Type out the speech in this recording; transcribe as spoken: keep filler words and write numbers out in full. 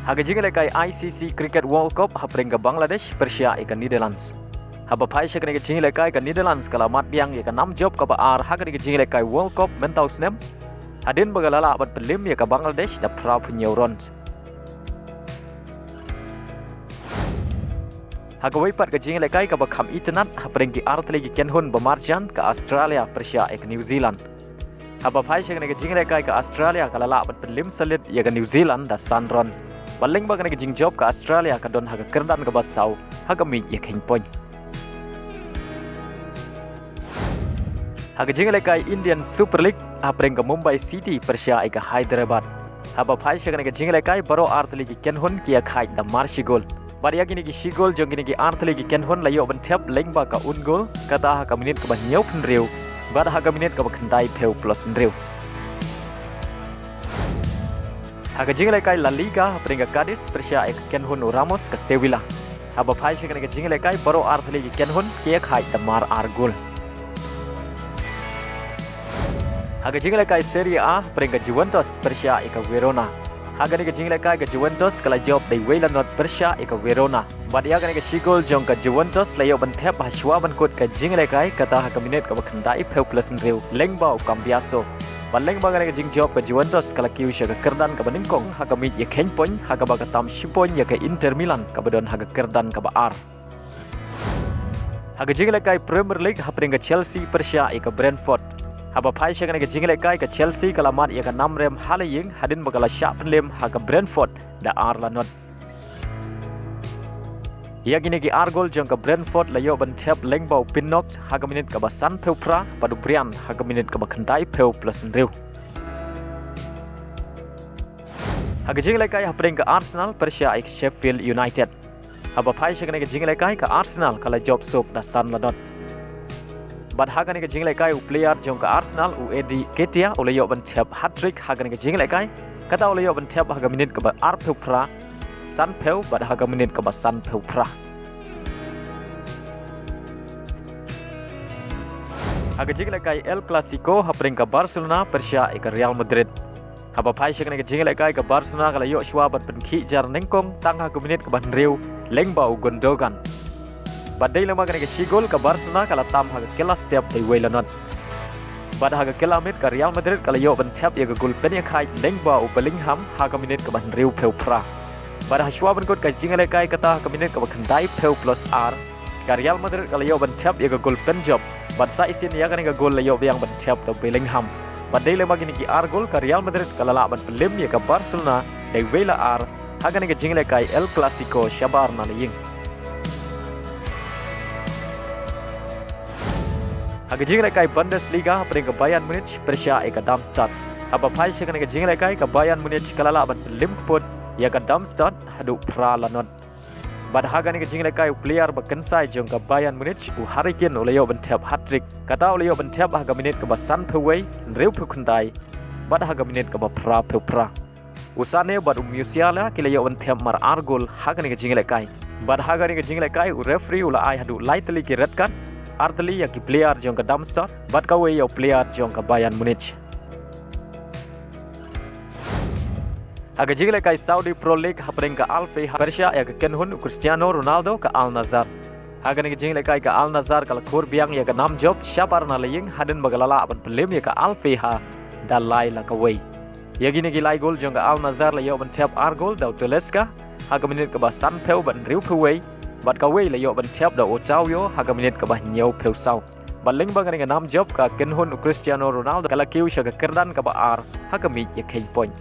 Ha ka jingïalehkai I C C Cricket World Cup hapdeng ka Bangladesh pyrshah ïa ka Netherlands. Haba phai sha kane ka jingïalehkai ka Netherlands ka la mad biang ïa ka nam jop kaba ar ha kane ka jingïalehkai World Cup mynta u snem. Hadien ba ka la lah ban pynlem ïa ka Bangladesh da phra phew hynñiew runs. Ha kawei pat ka jingïalehkai kaba kham itynnad hapdeng ki artylli ki kynhun ba marjan ka Australia pyrshah ïa ka New Zealand. Haba phai sha kane ka jingïalehkai ka Australia ka la lah ban pynlem sha lid ïa ka New Zealand da san runs. Bad lyngba kane ka jingjop ka Australia ka don ha ka kyrdan kaba saw ha ka miej ïakheiñ point. Ha ka jingïalehkai Indian Super League hapdeng ka Mumbai City pyrshah ïa ka Hyderabad. Haba phai sha kane ka jingïalehkai baroh artylli ki kynhun ki ïakhaid da mar shi gol. Bad ïa kine ki shi gol jong kine ki artylli ki kynhun la ïoh ban thep lyngba ka un gol, kata ha ka minit kaba hynñiew phew hynriew bad ha ka minit kaba khyndai phew plus hynriew. Ha ka jingïalehkai La Liga hapdeng ka Cadiz pyrshah ïa ka kynhun u Ramos ka Sevilla. Haba phai sha kane ka jingïalehkai baroh artylli ki kynhun ki ïakhaid da mar ar gol. Ha ka jingïalehkai Serie A hapdeng ka Juventus pyrshah ïa ka Verona. Ha kane ka jingïalehkai ka Juventus ka la jop da iwei la nod pyrshah ïa ka Verona. Bad ïa kane ka shi gol jong ka Juventus la ïoh ban thep ha shuwa ban kut ka jingïalehkai, kata ha ka minit kaba khyndai phew plus hynriew lyngba u Cambiasso. Bad lyngba kane ka jingjop ka Juventus ka la kiew sha ka kyrdan kaba nyngkong ha ka miej ïakheiñ point, ha kaba ka tam shi point ïa ka Inter Milan kaba don ha ka kyrdan kaba ar. Ha ka jingïalehkai Premier League hapdeng ka Chelsea pyrshah ïa ka Brentford. Haba phai sha kane ka jingïalehkai ka Chelsea ka la mad ïa ka nam rem ha la ïing hadien ba ka la shah pynlem ha ka Brentford da ar la nod. Ïa kine ki ar gol jong ka Brentford la ïoh ban thep lyngba u Pinnock ha ka minit kaba san phew phra bad u Bryan ha ka minit kaba khyndai phew plus hynriew. Ha ka jingïalehkai hapdeng ka Arsenal pyrshah ïa ka Sheffield United. Haba phai sha kane ka jingïalehkai ka Arsenal ka la jop suk da san la nod. Bad ha kane ka jingïalehkai u player jong ka Arsenal u Eddie Nketiah u la ïoh ban thep hat-trick ha kane ka jingïalehkai. Kata u la ïoh ban thep ha ka minit kaba ar phew phra, san phew bad ha ka minit kaba san phew phra. Ha ka jingïalehkai El Clasico hapdeng ka Barcelona pyrshah ïa ka Real Madrid. Haba phai sha kane ka jingïalehkai ka Barcelona ka la ïoh shuwa ban pynkhih jar nyngkong tang ha ka minit kaba hynriew lyngba u Gundogan. Bad dei lyngba kane ka shi gol ka Barcelona ka la tam ha ka kylla step da iwei la nod. Bad ha ka kylla miet ka Real Madrid ka la ïoh ban thep ïa ka gol pynïakhaid lyngba u Bellingham ha ka minit kaba hynriew phew phra. Bad ha shuwa ban kut ka jingïalehkai kata ha ka minit kaba khyndai phew plus ar, ka Real Madrid ka la ïoh ban thep ïa ka gol pynjop. Bad sa shisien ïa kane ka gol la ïoh biang ban thep da u Bellingham. Bad dei lyngba kine ki ar gol ka Real Madrid ka la lah ban pynlem ïa ka Barcelona da iwei la ar ha kane ka jingïalehkai El Clasico shabar na la ïing. Ha ka jingïalehkai Bundesliga hapdeng ka Bayern Munich pyrshah ïa ka Darmstadt. Haba phai sha kane ka jingïalehkai ka Bayern Munich ka la lah ban pynlem kput ïa ka Darmstadt haduh phra la nod. Bad ha kane ka jingïalehkai u player ba kynsai jong ka Bayern Munich u Harry Kane u la ïoh ban thep hat-trick. Kata u la ïoh ban thep ha ka minit kaba san phew wei, hynriew phew khyndai bad ha ka minit kaba phra phew phra. U Sané bad u Musiala ki la ïoh ban thep mar ar gol ha kane ka jingïalehkai. Bad ha kane ka jingïalehkai u referee u la ai haduh lai tylli ki red card, ar tylli ïa ki player jong ka Darmstadt bad kawei ïa u player jong ka Bayern Munich. Ha ka jingïalehkai Saudi Pro League hapdeng ka Al Faiha pyrshah ïa ka kynhun u Cristiano Ronaldo ka Al Nassr. Ha kane ka jingïalehkai ka Al Nassr ka la khur biang ïa ka nam jop shabar na la ïing hadien ba ka la lah ban pynlem ïa ka Al Faiha da lai la kawei. Ïa kine ki lai gol jong ka Al Nassr la ïoh ban thep ar gol da u Talisca ha ka minit kaba san phew bad hynriew phew wei, bad kawei la ïoh ban thep da u Otavio ha ka minit kaba hynñiew phew saw. Bad lyngba kane ka nam jop ka kynhun u Cristiano Ronaldo ka la kiew sha ka kyrdan kaba ar ha ka miej ïakheiñ point.